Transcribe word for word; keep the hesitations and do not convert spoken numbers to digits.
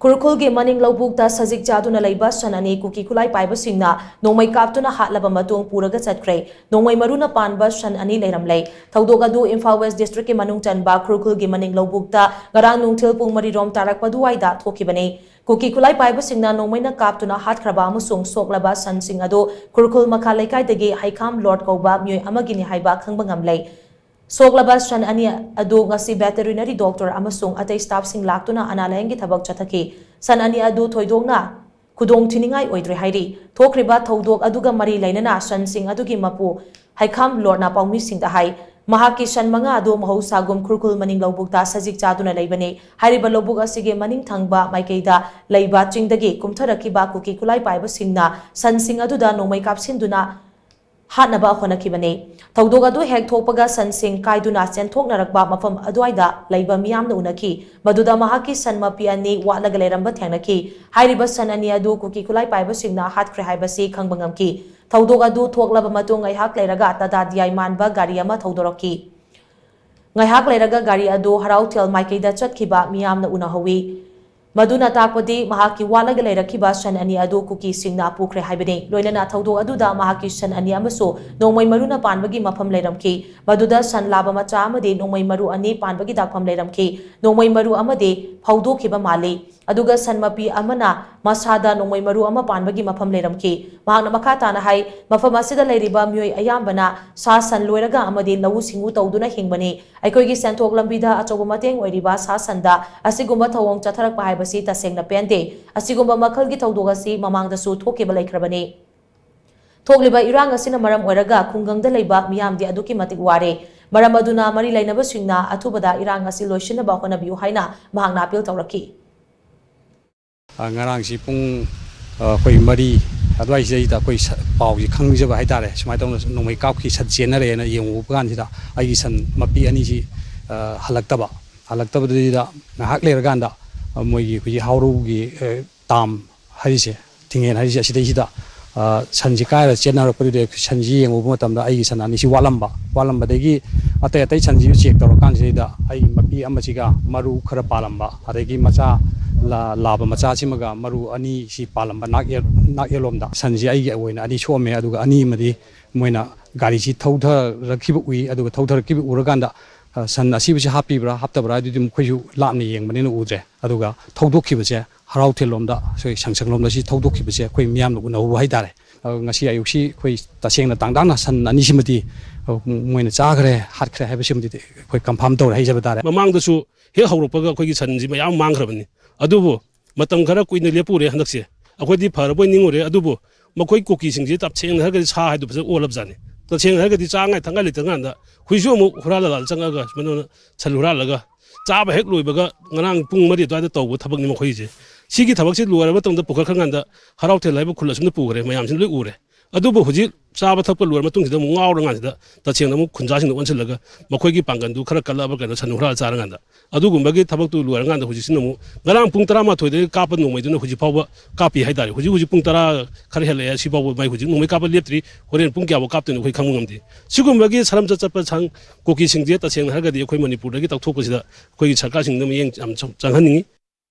ꯈꯨꯔꯈꯨꯜꯒꯤ ꯃꯅꯤꯡ ꯂꯧꯕꯨꯛꯇ ꯁꯖꯤꯛ ꯆꯥꯗꯨꯅ ꯂꯩꯕ ꯁꯟ ꯑꯅꯤ ꯀꯨꯀꯤ ꯈꯨꯠꯂꯥꯏ ꯄꯥꯏꯕꯁꯤꯡꯅ ꯅꯣꯡꯃꯩ ꯀꯥꯞꯇꯨꯅ ꯍꯥꯠꯂꯕ ꯃꯇꯨꯡ ꯄꯨꯔꯒ ꯆꯠꯈ꯭ꯔꯦ꯫ ꯅꯣꯡꯃꯩ ꯃꯔꯨꯅ ꯄꯥꯟꯕ ꯁꯟ ꯑꯅꯤ ꯂꯩꯔꯝꯂꯦ꯫ ꯊꯧꯗꯣꯛ ꯑꯗꯨ ꯏꯝꯐꯥꯜ ꯋꯦꯁ ꯗꯤꯁꯇ꯭ꯔꯤꯛꯀꯤ ꯃꯅꯨꯡ ꯆꯟꯕ ꯈꯨꯔꯈꯨꯜꯒꯤ ꯃꯅꯤꯡ ꯂꯧꯕꯨꯛꯇ ꯉꯔꯥꯡ ꯅꯨꯡꯊꯤꯜ ꯄꯨꯡ ꯃꯔꯤ ꯔꯣꯝ ꯇꯥꯔꯛꯄ ꯑꯗꯨꯋꯥꯏꯗ ꯊꯣꯛꯈꯤꯕꯅꯤ꯫ ꯀꯨꯀꯤ ꯈꯨꯠꯂꯥꯏ ꯄꯥꯏꯕꯁꯤꯡꯅ ꯅꯣꯡꯃꯩꯅ ꯀꯥꯞꯇꯨꯅ ꯍꯥꯠꯈ꯭ꯔꯕ ꯑꯃꯁꯨꯡ ꯁꯣꯛꯂꯕ ꯁꯟꯁꯤꯡ ꯑꯗꯨ ꯈꯨꯔꯈꯨꯜ ꯃꯈꯥ ꯂꯩꯀꯥꯏꯗꯒꯤ ꯍꯩꯈꯥꯝ ꯂꯣꯔꯗ ꯀꯧꯕ ꯃꯤꯑꯣꯏ ꯑꯃꯒꯤꯅꯤ ꯍꯥꯏꯕ ꯈꯪꯕ ꯉꯝꯂꯦ꯫ ꯁꯣꯛꯂꯕ ꯁꯟ ꯑꯅꯤ ꯑꯗꯨ ꯉꯁꯤ ꯚꯦꯇꯦꯔꯤꯅꯔꯤ ꯗꯣꯛꯇꯔ ꯑꯃꯁꯨꯡ ꯑꯇꯩ ꯁ꯭ꯇꯥꯐꯁꯤꯡ ꯂꯥꯛꯇꯨꯅ ꯑꯅꯥ ꯂꯥꯌꯦꯡꯒꯤ ꯊꯕꯛ ꯆꯠꯊꯈꯤ꯫ ꯁꯟ ꯑꯅꯤ ꯑꯗꯨ ꯊꯣꯏꯗꯣꯛꯅ ꯈꯨꯗꯣꯡ ꯊꯤꯅꯤꯡꯉꯥꯏ ꯑꯣꯏꯗ꯭ꯔꯦ ꯍꯥꯏꯔꯤ꯫ ꯊꯣꯛꯈ꯭ꯔꯤꯕ ꯊꯧꯗꯣꯛ ꯑꯗꯨꯒ ꯃꯔꯤ ꯂꯩꯅꯅ ꯁꯟꯁꯤꯡ ꯑꯗꯨꯒꯤ ꯃꯄꯨ ꯍꯩꯈꯥꯝ ꯂꯣꯔꯗꯅ ꯄꯥꯎꯃꯤꯁꯤꯡꯗ ꯍꯥꯏ, ꯃꯍꯥꯛꯀꯤ ꯁꯟ ꯃꯉꯥ ꯑꯗꯨ ꯃꯍꯧꯁꯥꯒꯨꯝ ꯈꯨꯔꯈꯨꯜ ꯃꯅꯤꯡ ꯂꯧꯕꯨꯛꯇ ꯁꯖꯤꯛ ꯆꯥꯗꯨꯅ ꯂꯩꯕꯅꯤ꯫ ꯍꯥꯏꯔꯤꯕ ꯂꯧꯕꯨꯛ ꯑꯁꯤꯒꯤ ꯃꯅꯤꯡ ꯊꯪꯕ ꯃꯥꯏꯀꯩꯗ ꯂꯩꯕ ꯆꯤꯡꯗꯒꯤ ꯀꯨꯝꯊꯔꯛꯈꯤꯕ ꯀꯨꯀꯤ ꯈꯨꯠꯂꯥꯏ ꯄꯥꯏꯕꯁꯤꯡꯅ ꯁꯟꯁꯤꯡ ꯑꯗꯨꯗ ꯅꯣꯡꯃꯩ ꯀꯥꯞꯁꯤꯟꯗꯨꯅ ꯍꯥꯠꯅꯕ ꯍꯣꯠꯅꯈꯤꯕꯅꯤ꯫ ꯊꯧꯗꯣꯛ ꯑꯗꯨ ꯍꯦꯛ ꯊꯣꯛꯄꯒ ꯁꯟꯁꯤꯡ ꯀꯥꯏꯗꯨꯅ ꯆꯦꯟꯊꯣꯛꯅꯔꯛꯄ ꯃꯐꯝ ꯑꯗꯨꯋꯥꯏꯗ ꯂꯩꯕ ꯃꯤꯌꯥꯝꯅ ꯎꯅꯈꯤ꯫ ꯃꯗꯨꯗ ꯃꯍꯥꯛꯀꯤ ꯁꯟ ꯃꯄꯤ ꯑꯅꯤ ꯋꯥꯠꯂꯒ ꯂꯩꯔꯝꯕ ꯊꯦꯡꯅꯈꯤ꯫ ꯍꯥꯏꯔꯤꯕ ꯁꯟ ꯑꯅꯤ ꯑꯗꯨ ꯀꯨꯀꯤ ꯈꯨꯠꯂꯥꯏ ꯄꯥꯏꯕꯁꯤꯡꯅ ꯍꯥꯠꯈ꯭ꯔꯦ ꯍꯥꯏꯕꯁꯤ ꯈꯪꯕ ꯉꯝꯈꯤ꯫ ꯊꯧꯗꯣꯛ ꯑꯗꯨ ꯊꯣꯛꯂꯕ ꯃꯇꯨꯡ ꯉꯥꯏꯍꯥꯛ ꯂꯩꯔꯒ ꯇꯥꯇꯥ ꯗꯤꯌꯥꯏ ꯃꯥꯟꯕ ꯒꯥꯔꯤ ꯑꯃ ꯊꯧꯗꯣꯔꯛꯈꯤ꯫ ꯉꯥꯏꯍꯥꯛ ꯂꯩꯔꯒ ꯒꯥꯔꯤ ꯑꯗꯨ ꯍꯔꯥꯎꯊꯦꯜ ꯃꯥꯏꯀꯩꯗ ꯆꯠꯈꯤꯕ ꯃꯤꯌꯥꯝꯅ ꯎꯅꯍꯧꯋꯤ꯫ ꯃꯗꯨꯅ ꯇꯥꯛꯄꯗꯤ ꯃꯍꯥꯛꯀꯤ ꯋꯥꯠꯂꯒ ꯂꯩꯔꯛꯈꯤꯕ ꯁꯟ ꯑꯅꯤ ꯑꯗꯨ ꯀꯨꯀꯤꯁꯤꯡꯅ ꯄꯨꯈ꯭ꯔꯦ ꯍꯥꯏꯕꯅꯤ꯫ ꯂꯣꯏꯅꯅ ꯊꯧꯗꯣꯛ ꯑꯗꯨꯗ ꯃꯍꯥꯛꯀꯤ ꯁꯟ ꯑꯅꯤ ꯑꯃꯁꯨ ꯅꯣꯡꯃꯩ ꯃꯔꯨꯅ ꯄꯥꯟꯕꯒꯤ ꯃꯐꯝ ꯂꯩꯔꯝꯈꯤ꯫ ꯃꯗꯨꯗ ꯁꯟ ꯂꯥꯕ ꯃꯆꯥ ꯑꯃꯗꯤ ꯅꯣꯡꯃꯩ ꯃꯔꯨ ꯑꯅꯤ ꯄꯥꯟꯕꯒꯤ ꯗꯥꯛꯐꯝ ꯂꯩꯔꯝꯈꯤ꯫ ꯅꯣꯡꯃꯩ ꯃꯔꯨ ꯑꯃꯗꯤ ꯐꯧꯗꯣꯛꯈꯤꯕ ꯃꯥꯜꯂꯤ꯫ ꯑꯗꯨꯒ ꯁꯟ ꯃꯄꯤ ꯑꯃꯅ ꯃꯁꯥꯗ ꯅꯣꯡꯃꯩ ꯃꯔꯨ ꯑꯃ ꯄꯥꯟꯕꯒꯤ ꯃꯐꯝ ꯂꯩꯔꯝꯈꯤ꯫ ꯃꯍꯥꯛꯅ ꯃꯈꯥ ꯇꯥꯅ ꯍꯥꯏ, ꯃꯐꯝ ꯑꯁꯤꯗ ꯂꯩꯔꯤꯕ ꯃꯤꯑꯣꯏ ꯑꯌꯥꯝꯕꯅ ꯁꯥ ꯁꯟ ꯂꯣꯏꯔꯒ ꯑꯃꯗꯤ ꯂꯧꯎ ꯁꯤꯡꯎ ꯇꯧꯗꯨꯅ ꯍꯤꯡꯕꯅꯤ꯫ ꯑꯩꯈꯣꯏꯒꯤ ꯁꯦꯟꯊꯣꯛ ꯂꯝꯕꯤꯗ ꯑꯆꯧꯕ ꯃꯇꯦꯡ ꯑꯣꯏꯔꯤꯕ ꯁꯥ ꯁꯟꯗ ꯑꯁꯤꯒꯨꯝꯕ ꯊꯧꯑꯣꯡ ꯆꯠꯊꯔꯛꯄ ꯍꯥꯏꯕꯁꯤ ꯇꯁꯦꯡꯅ ꯄꯦꯟꯗꯦ꯫ ꯑꯁꯤꯒꯨꯝꯕ ꯃꯈꯜꯒꯤ ꯊꯧꯗꯣꯛ ꯑꯁꯤ ꯃꯃꯥꯡꯗꯁꯨ ꯊꯣꯛꯈꯤꯕ ꯂꯩꯈ꯭ꯔꯕꯅꯤ꯫ ꯊꯣꯛꯂꯤꯕ ꯏꯔꯥꯡ ꯑꯁꯤꯅ ꯃꯔꯝ ꯑꯣꯏꯔꯒ ꯈꯨꯡꯒꯪꯗ ꯂꯩꯕ ꯃꯤꯌꯥꯝꯗꯤ ꯑꯗꯨꯛꯀꯤ ꯃꯇꯤꯛ ꯋꯥꯔꯦ꯫ ꯃꯔꯝ ꯑꯗꯨꯅ ꯃꯔꯤ ꯂꯩꯅꯕꯁꯤꯡꯅ ꯑꯊꯨꯕꯗ ꯏꯔꯥꯡ ꯑꯁꯤ ꯂꯣꯏꯁꯤꯟꯅꯕ ꯍꯣꯠꯅꯕꯤꯌꯨ ꯍꯥꯏꯅ ꯃꯍꯥꯛꯅ ꯑꯥꯄꯤꯜ ꯇꯧꯔꯛꯈꯤ꯫ ꯑ, ꯉꯔꯥꯡꯁꯤ ꯄꯨꯡ, ꯑ, ꯑꯩꯈꯣꯏ ꯃꯔꯤ ꯑꯗꯨꯋꯥꯏꯁꯤꯗꯩꯗ ꯑꯩꯈꯣꯏ ꯁ-, ꯄꯥꯎꯁꯤ ꯈꯪꯖꯕ ꯍꯥꯏꯇꯥꯔꯦ꯫ ꯁꯨꯃꯥꯏꯅ ꯇꯧꯅ ꯅꯣꯡꯃꯩ ꯀꯥꯞꯈꯤ, ꯁꯟ ꯆꯦꯟꯅꯔꯦꯅ ꯌꯦꯡꯉꯨꯕ ꯀꯥꯟꯁꯤꯗ ꯑꯩꯒꯤ ꯁꯟ ꯃꯄꯤ ꯑꯅꯤꯁꯤ, ꯑ, ꯍꯜꯂꯛꯇꯕ꯫ ꯍꯜꯂꯛꯇꯕꯗꯨꯗ ꯉꯥꯏꯍꯥꯛ ꯂꯩꯔꯀꯥꯟꯗ, ꯑ, ꯃꯣꯏꯒꯤ ꯍꯧꯖꯤꯛ ꯍꯥꯎꯔꯧꯒꯤ, ꯑ, ꯇꯥꯝ ꯍꯥꯏꯔꯤꯁꯦ, ꯊꯤꯡꯉꯦꯟ ꯍꯥꯏꯔꯤꯁꯦ, ꯑꯁꯤꯗꯩꯁꯤꯗ, ꯑ, ꯁꯟꯁꯤ ꯀꯥꯏꯔ ꯆꯦꯟꯅꯔꯛꯄꯗꯨꯗ ꯁꯟꯁꯤ ꯌꯦꯡꯉꯨꯕ ꯃꯇꯝꯗ ꯑꯩꯒꯤ ꯁꯟ ꯑꯅꯤꯁꯤ ꯋꯥꯠꯂꯝꯕ꯫ ꯋꯥꯠꯂꯝꯕꯗꯒꯤ ꯑꯇꯩ ꯑꯇꯩ ꯁꯟꯁꯤꯁꯨ ꯆꯦꯛ ꯇꯧꯔꯀꯥꯟꯁꯤꯗꯩꯗ ꯑꯩꯒꯤ ꯃꯄꯤ ꯑꯃꯁꯤꯒ ꯃꯔꯨ ꯈꯔ ꯄꯥꯜꯂꯝꯕ, ꯑꯗꯒꯤ ꯃꯆꯥ ꯂꯥꯕ ꯃꯆꯥꯁꯤꯃꯒ ꯃꯔꯨ ꯑꯅꯤꯁꯤ ꯄꯥꯜꯂꯝꯕ ꯅꯥꯛ ꯌꯦꯠꯂꯣꯝꯗ ꯁꯟꯁꯤ ꯑꯩꯒꯤ ꯑꯣꯏꯅ ꯑꯅꯤ ꯁꯣꯛꯑꯝꯃꯦ꯫ ꯑꯗꯨꯒ ꯑꯅꯤ ꯑꯃꯗꯤ ꯃꯣꯏꯅ ꯒꯥꯔꯤꯁꯤ ꯊꯧꯊꯔꯛꯈꯤꯕ ꯎꯏ꯫ ꯑꯗꯨꯒ ꯊꯧꯊꯔꯛꯈꯤꯕ ꯎꯔꯀꯥꯟꯗ ꯁꯟ ꯑꯁꯤꯕꯁꯤ ꯍꯥꯞꯄꯤꯕ꯭ꯔꯥ ꯍꯥꯞꯇꯕ꯭ꯔꯥ ꯍꯥꯏꯗꯨꯗꯤ ꯃꯈꯣꯏꯁꯨ ꯂꯥꯞꯅ ꯌꯦꯡꯕꯅꯤꯅ ꯎꯗ꯭ꯔꯦ꯫ ꯑꯗꯨꯒ ꯊꯧꯗꯣꯛꯈꯤꯕꯁꯦ ꯍꯔꯥꯎꯊꯦꯜꯂꯣꯝꯗ, ꯑꯩꯈꯣꯏ ꯁꯪꯁꯪꯂꯣꯝꯗ ꯁꯤ ꯊꯧꯗꯣꯛꯈꯤꯕꯁꯦ ꯑꯩꯈꯣꯏ ꯃꯤꯌꯥꯝꯅ ꯎꯅꯍꯧꯕ ꯍꯥꯏꯇꯥꯔꯦ꯫ ꯉꯁꯤ ꯑꯌꯨꯛꯁꯤ ꯑꯩꯈꯣꯏ ꯇꯁꯦꯡꯅ ꯇꯥꯡꯗꯥꯡꯅ ꯁꯟ ꯑꯅꯤꯁꯤꯃꯗꯤ ꯃꯣꯏꯅ ꯆꯥꯈ꯭ꯔꯦ, ꯍꯥꯠꯈ꯭ꯔꯦ ꯍꯥꯏꯕꯁꯤꯃꯗꯤ ꯑꯩꯈꯣꯏ ꯀꯟꯐꯥꯝ ꯇꯧꯔꯦ ꯍꯥꯏꯖꯕ ꯇꯥꯔꯦ꯫ ꯃꯃꯥꯡꯗꯁꯨ ꯍꯦꯛ ꯍꯧꯔꯛꯄꯒ ꯑꯩꯈꯣꯏꯒꯤ ꯁꯟꯁꯤ ꯃꯌꯥꯝ ꯃꯥꯡꯈ꯭ꯔꯕꯅꯤ꯫ ꯑꯗꯨꯕꯨ ꯃꯇꯝ ꯈꯔ ꯀꯨꯏꯅ ꯂꯦꯞꯄꯨꯔꯦ꯫ ꯍꯟꯗꯛꯁꯦ ꯑꯩꯈꯣꯏꯗꯤ ꯐꯔꯕꯣꯏ ꯅꯤꯡꯉꯨꯔꯦ꯫ ꯑꯗꯨꯕꯨ ꯃꯈꯣꯏ ꯀꯨꯀꯤꯁꯤꯡꯁꯤ ꯇꯁꯦꯡꯅ ꯍꯥꯏꯔꯒꯗꯤ ꯁꯥ ꯍꯥꯏꯗꯨ ꯐꯖꯅ ꯑꯣꯜꯂꯕꯖꯥꯠꯅꯤ꯫ ꯇꯁꯦꯡꯅ ꯍꯥꯏꯔꯒꯗꯤ ꯆꯥꯉꯥꯏ ꯊꯛꯉꯥꯏ ꯂꯩꯇ꯭ꯔꯀꯥꯟꯗ ꯍꯨꯏꯁꯨ ꯑꯃꯨꯛ ꯍꯨꯔꯥꯜꯂ ꯂꯥꯜꯂ ꯆꯪꯉꯒ ꯁꯨꯃꯥꯏꯅ ꯁꯟ ꯍꯨꯔꯥꯜꯂꯒ ꯆꯥꯕ ꯍꯦꯛ ꯂꯣꯏꯕꯒ ꯉꯔꯥꯡ ꯄꯨꯡ ꯃꯔꯤ ꯑꯗꯨꯋꯥꯏꯗ ꯇꯧꯕ ꯊꯕꯛꯅꯤ ꯃꯈꯣꯏꯁꯦ꯫ ꯁꯤꯒꯤ ꯊꯕꯛꯁꯤ ꯂꯣꯏꯔꯕ ꯃꯇꯨꯡꯗ ꯄꯨꯈꯠꯈ꯭ꯔꯀꯥꯟꯗ ꯍꯔꯥꯎꯊꯦꯜ ꯍꯥꯏꯕ ꯈꯨꯜ ꯑꯁꯨꯝꯅ ꯄꯨꯈ꯭ꯔꯦ, ꯃꯌꯥꯝꯁꯤꯅ ꯂꯣꯏ ꯎꯔꯦ꯫ ꯑꯗꯨꯕꯨ ꯍꯧꯖꯤꯛ ꯆꯥꯕ ꯊꯛꯄ ꯂꯣꯏꯔ ꯃꯇꯨꯡꯁꯤꯗ ꯑꯃꯨꯛ ꯉꯥꯎꯔꯀꯥꯟꯁꯤꯗ ꯇꯁꯦꯡꯅ ꯑꯃꯨꯛ ꯈꯨꯟꯖꯥꯁꯤꯡꯗ ꯑꯣꯟꯁꯤꯜꯂꯒ ꯃꯈꯣꯏꯒꯤ ꯄꯥꯡꯒꯜꯗꯨ ꯈꯔ ꯀꯜꯂꯛꯑꯕ ꯀꯩꯅꯣ ꯁꯟ ꯍꯨꯔꯥꯜ ꯆꯥꯔꯀꯥꯟꯗ ꯑꯗꯨꯒꯨꯝꯕꯒꯤ ꯊꯕꯛꯇꯨ ꯂꯣꯏꯔꯀꯥꯟꯗ ꯍꯧꯖꯤꯛꯁꯤꯅ ꯑꯃꯨꯛ ꯉꯔꯥꯡ ꯄꯨꯡ ꯇꯔꯥꯃꯥꯊꯣꯏꯗꯒꯤ ꯀꯥꯞꯄ ꯅꯣꯡꯃꯩꯗꯨꯅ ꯍꯧꯖꯤꯛ ꯐꯥꯎꯕ ꯀꯥꯞꯄꯤ ꯍꯥꯏꯇꯥꯔꯦ꯫ ꯍꯧꯖꯤꯛ ꯍꯧꯖꯤꯛ ꯄꯨꯡ ꯇꯔꯥ ꯈꯔ ꯍꯦꯜꯂꯛꯑꯦ, ꯁꯤ ꯐꯥꯎꯕ ꯃꯩ ꯍꯧꯖꯤꯛ ꯅꯣꯡꯃꯩ ꯀꯥꯞꯄ ꯂꯦꯞꯇ꯭ꯔꯤ꯫ ꯍꯣꯔꯦꯟ ꯄꯨꯡ ꯀꯌꯥꯐꯥꯎ ꯀꯥꯞꯇꯣꯏꯅꯣ ꯑꯩꯈꯣꯏ ꯈꯪꯕ ꯉꯝꯗꯦ꯫ ꯁꯤꯒꯨꯝꯕꯒꯤ ꯁꯔꯝꯆꯠ ꯆꯠꯄ ꯁꯪ ꯀꯨꯀꯤꯁꯤꯡꯁꯦ ꯇꯁꯦꯡꯅ ꯍꯥꯏꯔꯒꯗꯤ ꯑꯩꯈꯣꯏ ꯃꯅꯤꯄꯨꯔꯗꯒꯤ ꯇꯧꯊꯣꯛꯄꯁꯤꯗ ꯑꯩꯈꯣꯏꯒꯤ ꯁꯔꯀꯥꯔꯁꯤꯡꯗ ꯃꯤꯠꯌꯦꯡ ꯌꯥꯝ ꯆꯪꯍꯟꯅꯤꯡꯉꯤ꯫